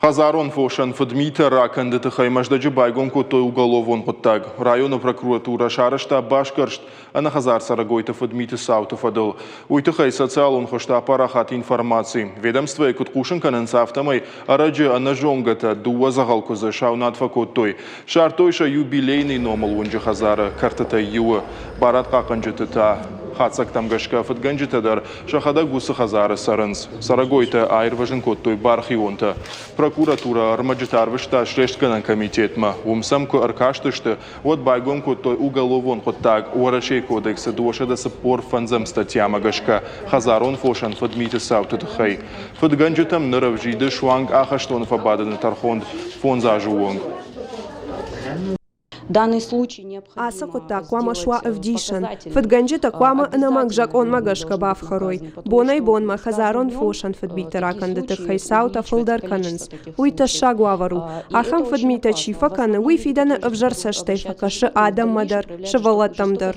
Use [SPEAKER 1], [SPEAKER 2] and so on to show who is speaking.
[SPEAKER 1] Хӕдзарон фосӕн фыдмитӕ ракӕнды тыххӕй Мӕздӕджы байгом кодтой уголовон хъуыддаг. Районы прокуратурӕ сарӕзта басгӕрст ӕнӕхӕдзар цӕрӕгойты фыдмиты цауты фӕдыл. Уый тыххӕй социалон хуызты апарахат информаци. Ведомствойы куыд хъусын кӕнынц, афтӕмӕй ӕрӕджы ӕнӕзонгӕтӕ дыууӕ дзӕгъӕл куыдзы саунад фӕкодтой. Ссардтой сӕ юбилейный номыл уынджы хӕдзары кӕртытӕй иуы. Барадхъахъхъӕнджыты та хатдзӕгтӕм гӕсгӕ фыдгӕнджытӕ дӕр сӕхӕдӕг уыцы хӕдзары цӕрынц. Цӕрӕгойтӕ аирвӕзын кодтой бархионтӕ. Прокуратурӕ ӕрмӕджытӕ арвыста слестгӕнӕн комитетмӕ. Уым сӕм куы ӕркастысты, уӕд байгом кодтой уголовон хъуыддаг Уӕрӕсейы кодексы 245 статьямӕ гӕсгӕ хӕдзарон фосӕн фыдмиты цауты тыххӕй. Фыдгӕнджытӕм ныр ӕвзиды суанг ахӕстоны фӕбадыны тӕрхон фондз азы онг.
[SPEAKER 2] Ацы хъуыддаг хъуамӕ суа ӕвдисӕн. Фыдгӕнджытӕ хъуамӕ ӕнӕмӕнг закъонмӕ гӕсгӕ бафхӕрой. Бонӕй-бонмӕ хӕдзарон фосӕн фыдмитӕ ракӕнды тыххӕй цаутӕ фылдӕр кӕнынц. Уый тӕссаг уавӕр у. Ахӕм фыдмитӕ чи фӕкӕны, уый фидӕны ӕвзӕр цӕстӕй фӕкӕсы адӕммӕ дӕр, сывӕллӕттӕм дӕр.